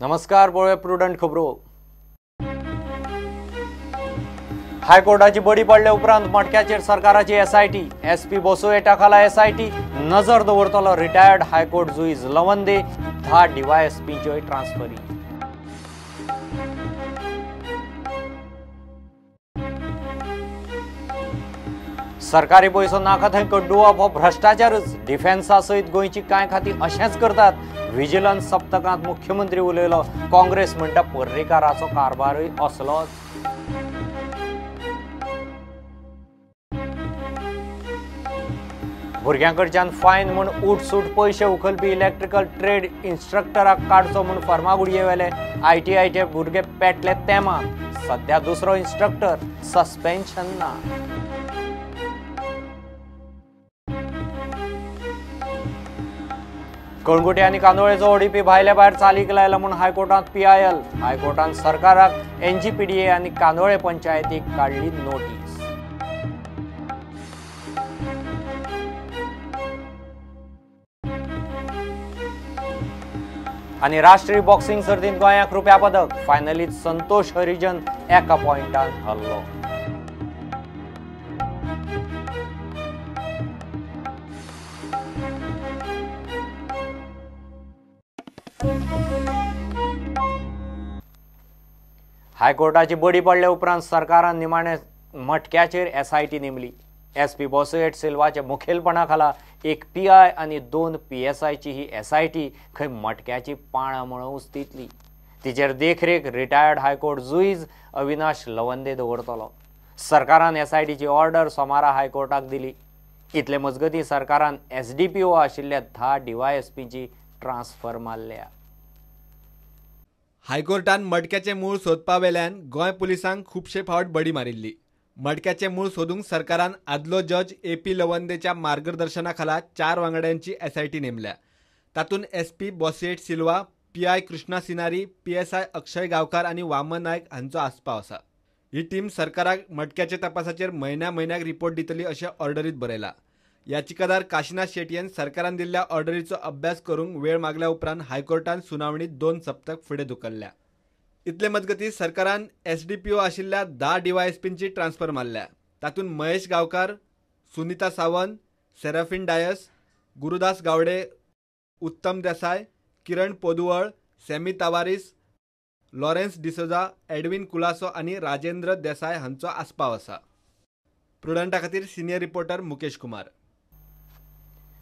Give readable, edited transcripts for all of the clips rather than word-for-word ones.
नमस्कार, पळोवया प्रुडंट खबरो. हायकोर्टाची बडी पडले उपरांत मटक्याचेर सरकाराची एसआयटी. एसपी बोसोएटा खाला एसआयटी नजर दवरतलो रिटायर्ड हायकोर्ट जुईज लवंदे. 10 डीवायएसपीच्योय ट्रान्सफरी. सरकारी पयसो नाका थंय कड्डुवप हो भ्रश्टाचारच. डिफेन्सा सयत गोंयची कांय खातीं अशेंच करतात. विजिलन्स सप्तकांत मुख्यमंत्री उलयलो. काँग्रेस म्हणटा पर्रीकाराचो कारभारूय असलोच. भुरग्यां कडच्यान फायन म्हूण उठसूट पयशे उखलपी इलेक्ट्रिकल ट्रेड इन्स्ट्रक्टराक काडचो म्हूण फर्मागुडये वेले आयटीआयचे भुरगे पेटले तेमा. सद्या दुसरो इन्स्ट्रक्टर सस्पेन्शन ना. कळंगुटे आनी कांदोळेचो ओडीपी भायले भायर चालीक लायला म्हूण हायकोर्टांत पीआयएल. हायकोर्टान सरकाराक एनजीपीडीए आनी कांदोळे पंचायतीक काडली नोटीस. आनी राष्ट्रीय बॉक्सिंग सर्तींत गोंयाक रुप्या पदक. फायनलीत संतोष हरिजन एका पॉयंटान हरलो. हायकोर्टाची बडी पडले उपरांत सरकारान निमाणे मटक्याचेर एसआयटी नेमली. एसपी बोसोएट सिल्वाच्या मुखेलपणा खाला एक पीआय आनी 2 पीएसआयची ही एसआयटी खंय मटक्याची पाणां म्हणून उस्तितली. तिचेर देखरेख रिटायर्ड हायकोर्ट जुईज अविनाश लवंदे दवरतलो. सरकारान एसआयटीची ऑर्डर सोमारा हायकोर्टाक दिली. इतले मजगतीं सरकारान एसडीपीओ आशिल्ल्या 10 डीवायएसपीची ट्रान्सफर मारल्या. हायकोर्टान मटक्याचें मूळ सोदपा वेल्यान गोंय पुलिसांक खुबशे फावट बडी मारिल्ली. मटक्याचें मूळ सोदूंक सरकारान आदलो जज ए पी लवंदेच्या मार्गदर्शना खाला 4 वांगड्यांची एसआयटी नेमल्या. तातूंत SP Bossuet Silva, PI Krishna Sinari, PSI Akshay Gaonkar आनी वामन नायक हांचो आस्पाव आसा. ही टीम सरकाराक मटक्याच्या तपासाचेर म्हयन्या म्हयन्याक रिपोर्ट दितली अशें ऑर्डरीत बरयलां. याचिकादार काशिनाथ शेटयेन सरकारान दिल्ल्या ऑर्डरीचो अभ्यास करूंक वेळ मागल्या उपरांत हायकोर्टान सुनावणी 2 सप्तक फुडें धुकल्ल्या. इतले मजगतीं सरकारान एसडीपीओ आशिल्ल्या 10 डीवायएसपींची ट्रान्सफर मारल्या. तातूंत महेश गांवकार, सुनीता सावंत, सेराफीन डायस, गुरुदास गावडे, उत्तम देसाय, किरण पोदुवळ, Sammy तावारीस, Lawrence D'Souza, Edwin Colaco आनी राजेंद्र देसाय हांचो आस्पाव आसा. प्रुडंटा खातीर सिनियर रिपोर्टर मुकेश कुमार.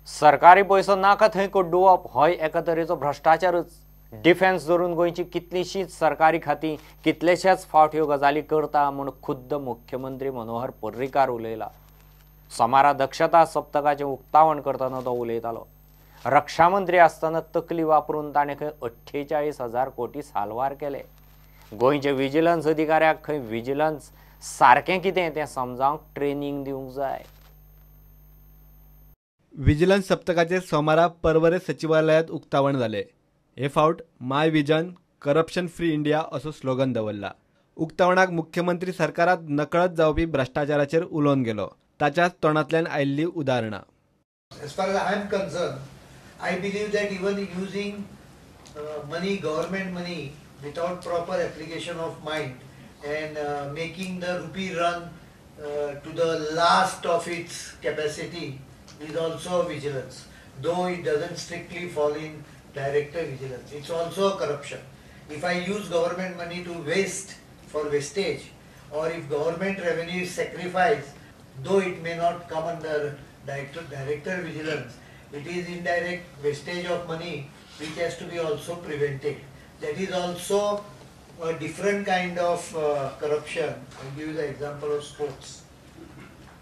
सरकारी पयसो नाका थंय कड्डुवप होय एका तरेचो भ्रश्टाचारच. डिफेन्स धरून गोंयची कितलीशींच सरकारी खातीं कितलेशेच फावट ह्यो गजाली करता म्हूण खुद्द मुख्यमंत्री मनोहर पर्रीकार उलयला. सोमारा दक्षता सप्तकाचें उक्तावण करतना तो उलयतालो. रक्षामंत्री आसतना तकली वापरून ताणें खंय 48,000 कोटी साल्वार केले. गोंयचे विजिलन्स अधिकाऱ्याक खंय विजिलन्स सारकें कितें तें समजावंक ट्रेनींग दिवंक जाय. विजिलन्स सप्तकाचें सोमारा पर्वरे सचिवालयांत उक्तावण जालें. हे फावट my vision corruption free India असो स्लोगन दवरला. उक्तावणाक मुख्यमंत्री सरकारांत नकळत जावपी भ्रश्टाचाराचेर उलोवन गेलो. ताच्याच तोंडांतल्यान आयिल्लीं उदाहरणां. As far as I am concerned, I believe that even using money, government money, without proper application of mind and making the rupee run to the last of its capacity is also vigilance, though it doesn't strictly fall in director vigilance. It's also a corruption. If I use government money to waste for wastage, or if government revenue is sacrificed, though it may not come under director vigilance, it is indirect wastage of money which has to be also prevented. That is also a different kind of corruption. I'll give you the example of sports.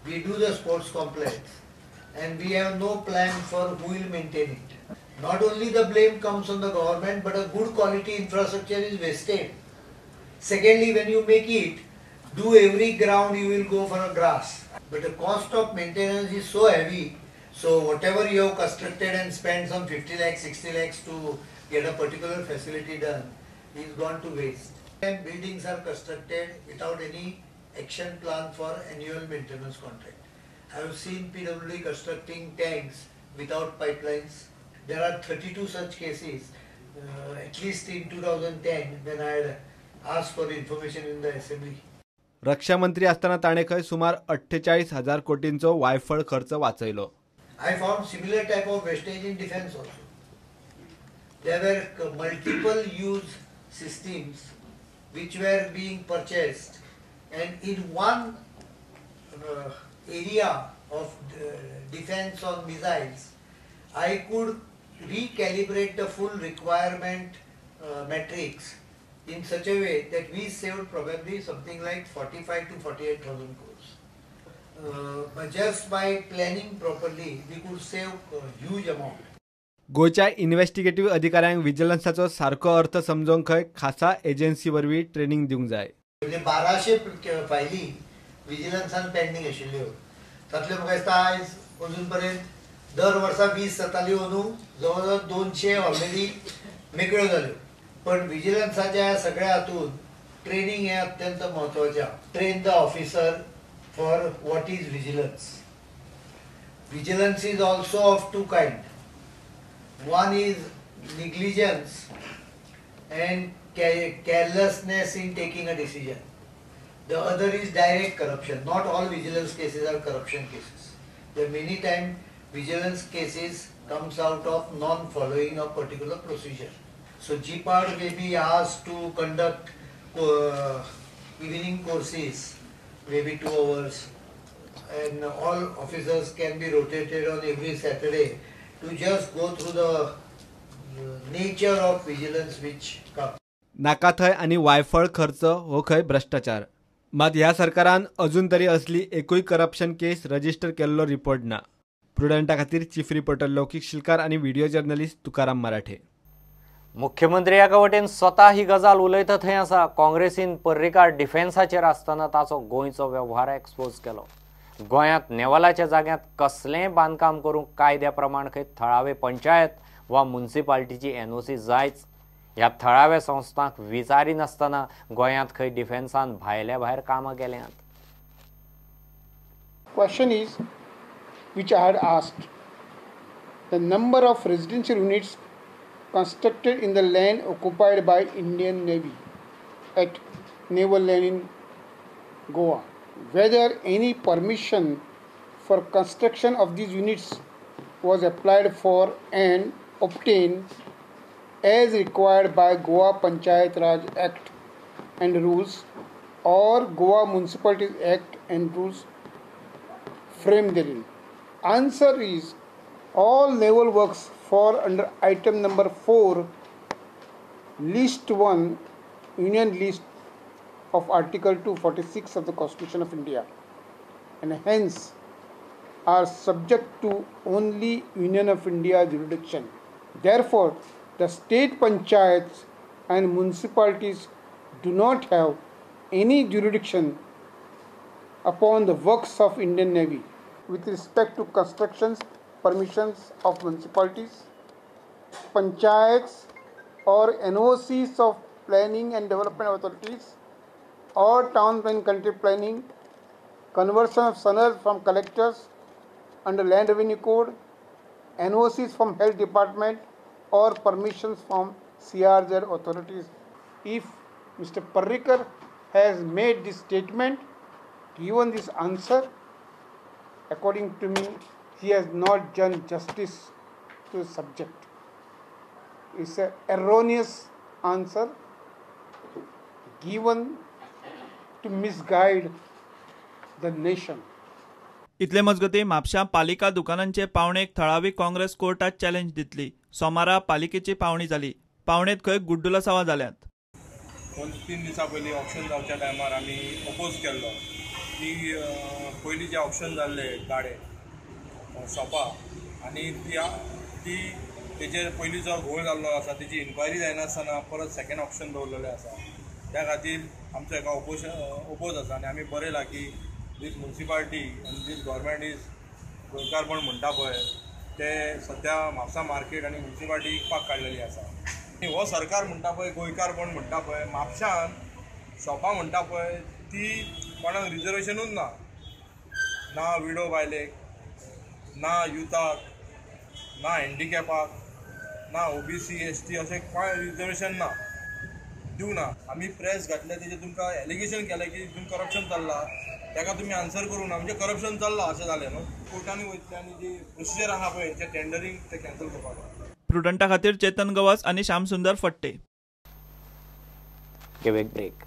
We do the sports complex and we have no plan for who will maintain it. Not only the blame comes on the government, but a good quality infrastructure is wasted. Secondly, when you make it, do every ground you will go for a grass. But the cost of maintenance is so heavy, so whatever you have constructed and spent some 50 lakhs, 60 lakhs to get a particular facility done is gone to waste. And buildings are constructed without any action plan for annual maintenance contract. I have seen PWD constructing tanks without pipelines. There are 32 such cases. at least in 2010 when I had asked for information in the assembly. रक्षा मंत्री असताना ताणें खंय सुमार 48,000 कोटींचो वायफळ खर्च वाचयलो. I found similar type of wastage in defense also. There were multiple use systems which were being purchased, and in one area of defense on missiles, I could recalibrate the full requirement matrix in such a way that we saved probably something like 45 to 48,000 crores. But just by planning properly, we could save a huge amount. गोंयच्या investigative अधिकाऱ्यांक विजिलन्साचो सारको अर्थ समजोवंक खंय खासा agency वरवीं training दिवंक जाय. म्हणजे 1200 फायली विजिलन्सान पेंडींग आशिल्ल्यो, तातल्यो म्हाका दिसता आयज अजून पर्यंत दर वर्सा 20 जाताल्यो, अंदू जवळ जवळ 200 ऑलरेडी मेकळ्यो जाल्यो. पण विजिलन्साच्या सगळ्या हातून ट्रेनिंग हें अत्यंत म्हत्वाचें. Train the officer for what is vigilance. Vigilance is also of two kind. One is negligence and carelessness in taking a decision. The other is direct corruption. Not all vigilance cases are corruption cases. There many times vigilance cases comes out of non-following a particular procedure. So GPAD may be asked to conduct evening courses, maybe 2 hours, and all officers can be rotated on every Saturday to just go through the nature of vigilance which comes. नाका थंय आनी वायफळ खर्च हो खंय भ्रश्टाचार. मात ह्या सरकारान अजून तरी असली एकूय करप्शन केस रजिस्टर केल्लो रिपोर्ट ना. प्रुडंटा खातीर चीफ रिपोर्टर लौकीक शिलकार आनी व्हिडिओ जर्नलिस्ट तुकाराम मराठे. मुख्यमंत्री एका वटेन स्वता ही गजाल उलयता थंय आसा, काँग्रेसीन पर्रीकार डिफेन्साचेर आसतना ताचो गोंयचो वेव्हार एक्सपोज केलो. गोंयांत नेवलाच्या जाग्यांत कसलेंय बांदकाम करूंक कायद्या प्रमाण खंय थळावे पंचायत वा मुन्सिपाल्टीची एनओसी जायच. ह्या थळाव्या संस्थांक विचारिनासतना गोंयांत खंय डिफेन्सान भायल्या भायर कामां केल्यांत. Question is which I had asked, the number of residential units constructed in the land occupied by Indian Navy at naval land in Goa, whether any permission for construction of these units was applied for and obtained as required by Goa Panchayat Raj Act and rules or Goa Municipalities Act and rules framed therein. Answer is all naval works fall under item number 4, list 1, Union List of Article 246 of the Constitution of India, and hence are subject to only Union of India jurisdiction. Therefore, the state panchayats and municipalities do not have any jurisdiction upon the works of Indian Navy with respect to constructions, permissions of municipalities, panchayats or NOCs of planning and development authorities or town and country planning, conversion of sanars from collectors under Land Revenue Code, NOCs from Health Department or permissions from CRZ authorities. If Mr. Parrikar has made this statement, given this answer, according to me, he has not done justice to the subject. It's an erroneous answer given to misguide the nation. इतले मजगती म्हापशां पालिका दुकानांचे पावणेक थळावी काँग्रेस कोर्टात challenge दितली. सोमारा पालिकेची पावणी जाली. पावणेत खंय गुड्डुलसांवां जाल्यांत. 2-3 दिसां पयलीं ऑक्शन जावच्या टायमार आमी ओपोज केल्लो की पयलीं जे ऑक्शन जाल्ले गाडे शॉपां आनी ती तेजेर पयलीं जो घोळ जाल्लो आसा तेजी इन्क्वायरी जायनासतना परत सेकेंड ऑक्शन दवरलेलें आसा. त्या खातीर आमचो एका ओपोज आसा आनी आमी बरयलां की दीस मुन्सिपाल्टी आनी दीस गव्हर्मेंट is गोंयकारपण म्हणटा पळय ते सद्या म्हापसा मार्केट आनी मुन्सिपाल्टी विकपाक काडलेली आसा. आनी हो सरकार म्हणटा पळय गोंयकारपण म्हणटा पळय म्हापशान शॉपां म्हणटा पळय ती कोणाक रिजर्वेशनूच ना, ना विडो बायलेक, ना युथाक, ना हँडिकॅपाक, ना OBC ST अशें कांय रिजर्वेशन ना दिवना. आमी प्रेस घातले तेजेर तुमकां एलिगेशन केलें की हितून करप्शन चल्लां, ताका तुमी आन्सर करूं ना, म्हणजे करप्शन चल्लां अशें जालें न्हू. कोर्टांनी वयतले आनी जी प्रोसिजर आहा पळय हेंचें टेंडरींग तें कॅन्सल करपाक जाय. प्रुडंटा खातीर चेतन गवस आनी श्यामसुंदर फट्टे. Give a break.